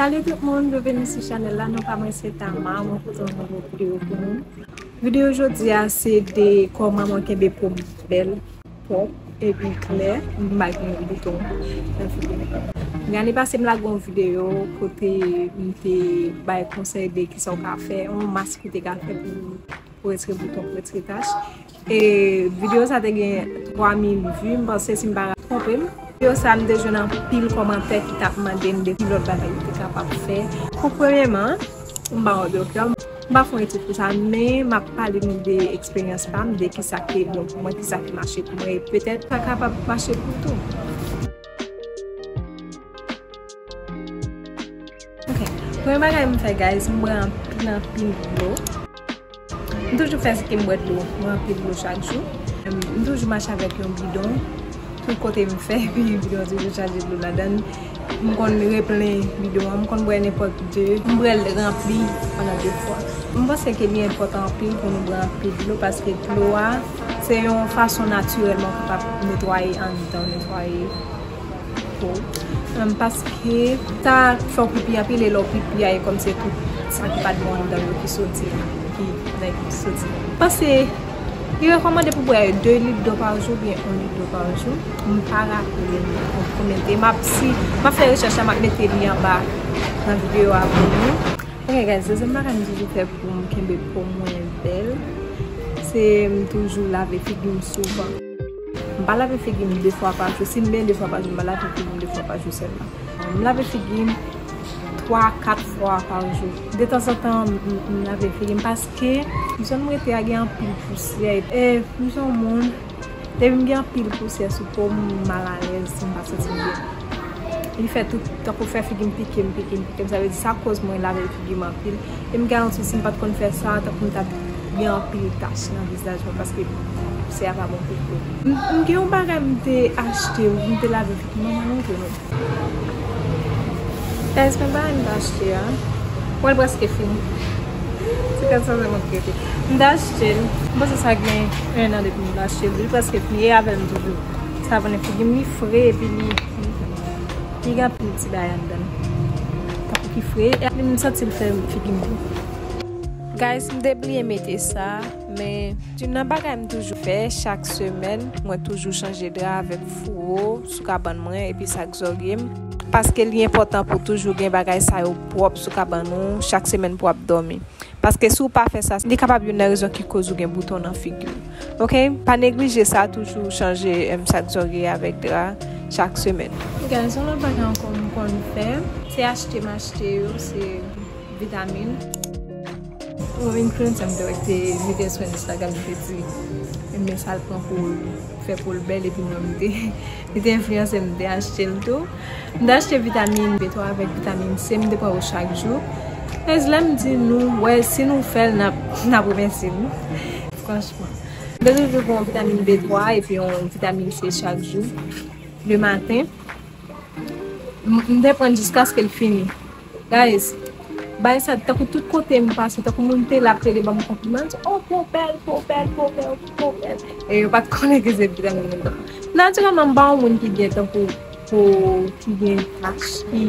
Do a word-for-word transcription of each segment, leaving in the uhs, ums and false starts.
Salut tout moun, byenveni sou chanèl la. Non pa mwen se Tama, mwen pote yon nouvo videyo pou nou. Videyo jodi a se de kòman mwen kenbe po m bèl, pwòp, epi klè, m pa gen bouton nan figi m. Men ane pase m lage yon videyo kote m te bay konsèy de kisa w ka fè, yon mask ou te ka fè pou, pou retire bouton, pou retire tach. E videyo sa te gen twa mil vi, m panse si m pa twonpe m. Videyo sa m te jwenn anpil kòmantè ki t ap mande m de ki lòt bagay m te kapab fè. Pou premyèman, m pa yon doktè, m pa fè yon etid pou sa, men m ap pale nou de eksperyans pa m, de kisa ki te bon pou mwen, kisa ki mache pou mwen, e petèt sa kapab mache pou tou. Ok, premye bagay m fè, guys, m bwè anpil, anpil dlo. M toujou fè se ke m bwè dlo, m bwè anpil dlo chak jou. M toujou mache avèk yon bidon tout kote m fè, epi bidon an toujou chaje dlo ladan l. M konn replen bidon an, m konn bwè nenpòt de, m bwè l ranpli pandan de fwa. M panse ke li enpòtan anpil pou nou bwè anpil dlo, paske dlo a, se yon fason natirèl mwen kapab netwaye anndan, netwaye po. Em, paske sa fè w pipi anpil, e lè w pipi a, e kòmsi tout sa ki pa t bon anndan yo ki soti, ki, ki soti. Panse, li rekòmande pou bwè de lit dlo pa jou, oubyen yon lit dlo pa jou. M pa raple m konbyen te. M ap, si, m ap fè rechèch la, m ap mete li anba nan videyo a pou nou. Ok, guys, dezyèm bagay m toujou fè pou m kenbe po mwen bèl, se m toujou lave figi m souvan. M pa lave figi m de fwa pa jou. Si m benyen de fwa pa jou, m pa lave figi m de fwa pa jou sèlman. M lave figi m twa, kat fwa pa jou. Detanzantan, m, m, m lave figi m paske zòn m rete a gen anpil pousyè. E m se yon moun, depi m gen anpil pousyè sou po m, m malalèz, m pa santi m byen. Li fè tout, tankou fè figi m pike m, pike m, pike m. Sa vle di sa koz mwen lave figi m anpil. E m gen yon ti, si m pa t konn fè sa, tankou m t ap gen anpil tach nan vizaj mwen paske pousyè a pa bon pou po. M, m gen yon bagay m te achte, m te lave figi m, m montre nou. Guys, men bagay m te achte a. Mwen prèske fini. Se kat san sèlman k rete. M te achte l. M panse sa gen en an depi m te achte l. Li prèske fini. E avè l m toujou savone figi m. Li fre epi li, li gen anpil ti bagay anndan l. Tankou ki fre. E m santi l fè figi m byen. Guys, m te bliye mete sa, men youn nan bagay m toujou fè chak semèn, mwen toujou chanje dra avèk fouwo sou kabann mwen epi sa k zòrye m, paske li enpòtan pou toujou gen bagay sa yo pwòp sou kabann ou chak semèn pou w ap dòmi. Paske si w pa fè sa, li kapab youn nan rezon ki koz ou gen bouton nan figi w. Ok? Pa neglije sa, toujou chanje, em, sa k zòrye avèk dra chak semèn. Guys, yon lòt bagay ankò m konn fè, se achte m achte yo, se vitamin. Yon influencer m te wè ki te mete sou Instagram, li te di, men sa l pran pou l fè po l bèl, epi mwen m te, li te enfliyanse m, m te achte l tou. M te achte vitamin B twa avèk vitamin C, m te pran yo chak jou. Guys, lè m di nou, wè, si nou fè l, n ap, n ap remèsye m. Franchman. M te toujou pran yon vitamin B twa epi yon vitamin C chak jou, le maten. M, m te pran l jiskaske l fini. Guys, bagay sa, tankou tout kote m pase, tankou moun te la ap rele ban m konpliman, di, "Oh, po w bèl, po w bèl, po w bèl, po w bèl." E yo pa t konnen ke se vitamin nan. Natirèlman, m pa yon moun ki gen tankou po ki gen tach, ki,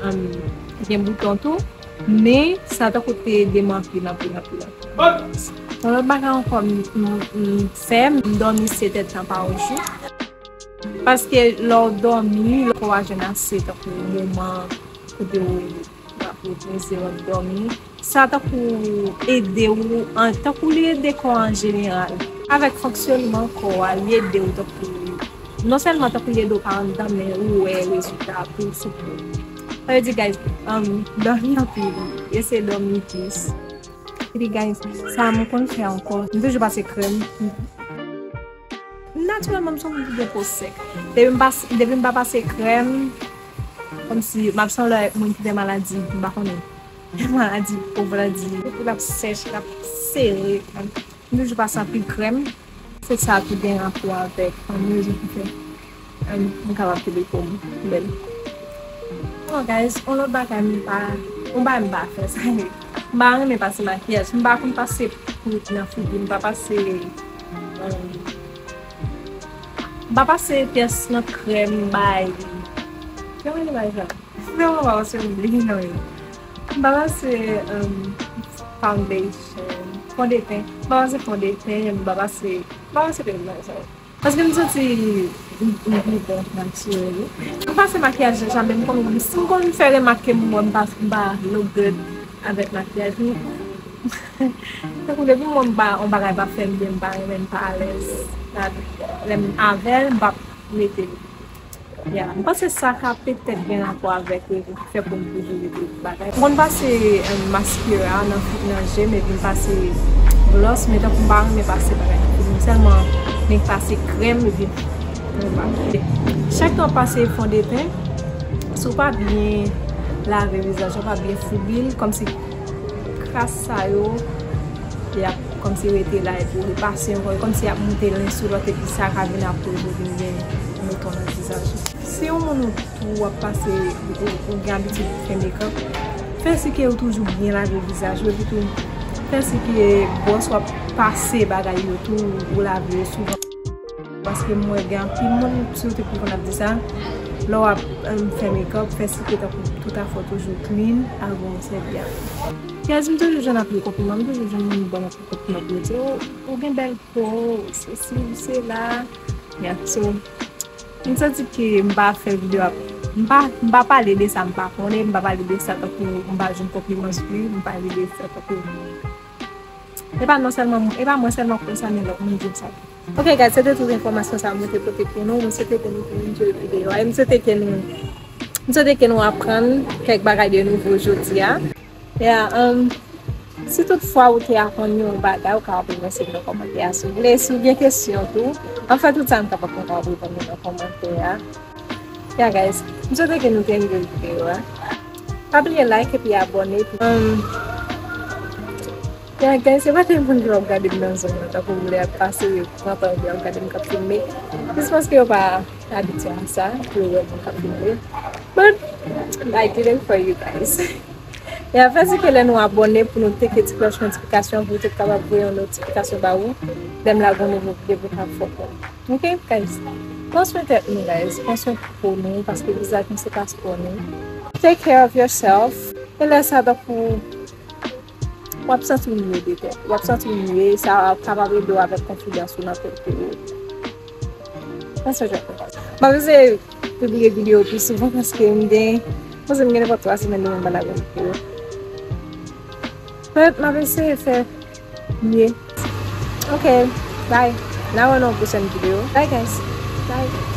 um, ki gen bouton tou, men sa tankou te ede m anpil, anpil, anpil, anpil. Yon lòt bagay ankò m, m, m fè, m dòmi sèt èdtan pa jou. Paske lè w dòmi, lè kò w a jwenn ase tankou moman kote w ap repoze, w ap dòmi, sa tankou ede w, an, tankou li ede kò an jeneral. Avèk fonksyònman kò a, li ede w tankou, non sèlman tankou li ede w pa anndan, men ou wè rezilta a tou sou po. Sa vle di, guys, um, dòmi anpil, eseye dòmi plis. Epi, guys, sa m konn fè ankò, m toujou pase krèm. Natirèlman, m se yon moun ki gen po sèk. Depi m pas-, depi m pa pase krèm, kòmsi m ap sanble avèk moun ki gen maladi, m pa konnen. Maladi po, maladi, l ap sèch, l ap sere. M toujou pase anpil krèm. Se sa tou gen rapò avèk, um, rezon ki fè, um, m kapab kenbe po m bèl. Oh, guys, yon lòt bagay m pa, yon bagay m pa fè, sa e, m pa renmen pase makiyaj. M pa konn pase poud nan figi m, m pa pase, um, m pa pase pyès nan krèm, bay. Kòman yo rele bagay sa? Vrèman pa pase m bliye non yo. M pa pase um, foundation, fondeten. M pa pase fondeten, m pa pase, m pa pase de bagay sa yo. Paske m santi m, m, m bon natirèl wi. M pase makiyaj deja, men m konn, si m konn fè remake m wè m pa, m pa look good avèk makiyaj. M, tankou depi m wè m pa, yon bagay pa fè m byen, m pa renmen, m pa alèz. Lè m avè l, m p ap mete l. Yeah, m panse sa ka petèt gen rapò avèk fè pou m toujou rete bagay. M konn pase um, mascara nan, nan je m epi m pase gloss, men tankou m pa renmen pase bagay nan figi m sèlman, men pase krèm epi m pa. Chak tan w pase fondeten, si w pa byen lave vizaj ou, pa byen foubi l, kòmsi kras sa yo, y ap kòmsi rete la epi w repase ankò, e kòmsi y ap moute len sou lòt epi sa ka vin ap koze w vin gen mouton nan vizaj ou. Si yon moun ou tou w ap pase, ou, ou gen abitid fè makeup, fè si ke ou toujou byen lave vizaj ou, epi tou fè si ke bwòs w ap pase bagay yo tou, ou lave yo souvan. Paske m wè gen anpil moun, sitou ki konn ap di sa, lè w ap um, fè makeup, fè si ke tankou tout afè w toujou clean avan w sèvi avè l. Guys, m toujou jwenn anpil konpliman, m toujou jwenn moun ban m anpil konpliman pou yo di, "Oh, ou gen bèl po, sesi, sela." Yeah, so, m santi ke m pa fè videyo ap, m pa, m pa pale de sa m pa konnen, m pa pale de sa tankou m pa jwenn konpliman sou li, m pale de sa tankou. E pa non sèlman, e pa mwen sèlman k wè sa, men lòt moun di m sa. Ok, guys, se te tout enfòmasyon sa mwen te pote pou nou. Mwen swete ke nou te enjoy videyo a. E mwen swete ke nou, mwen swete ke nou aprann kèk bagay de nouvo jodi a. Yeah, um, si tout fwa ou te aprann yon bagay, ou kapab reponn nan kòmantè a si w vle. Si w gen kesyon tou, anfen, tout sa nou kapab kontan reponn nan kòmantè a. Yeah, guys, mwen swete ke nou te enjoy videyo a. Pa bliye like epi abòne. Um, yeah, guys, se pa tout moun ki ap gade m nan zòn nan, tankou m lè ap pase, yo pran tan epi ap gade m k ap filme. Jis paske yo pa abitye a sa, pou yo wè moun k ap filme. But I did it for you guys. E fè si ke lè nou abòne pou nou teke ti klòch notifikasyon pou nou te kapab voye yon notifikasyon ba ou lè m lage yon nouvo videyo pou w ka fè w konnen. Ok, guys? Pran swen tèt nou, guys. Pran swen po nou, paske vizaj nou se paspò nou. Take care of yourself. E lè sa, tankou w ap santi w mye de tèt. W ap santi w mye, sa kapab ede w avèk konfidans ou nan tèt ou. Pran swen tèt nou, guys. M ap eseye pibliye videyo pi souvan paske m gen, m panse m gen nenpòt twa semèn demen m pa lage yon videyo. But m ap eseye fè mye. Ok, bye. N a wè nan yon pwochèn videyo. Bye, guys. Bye.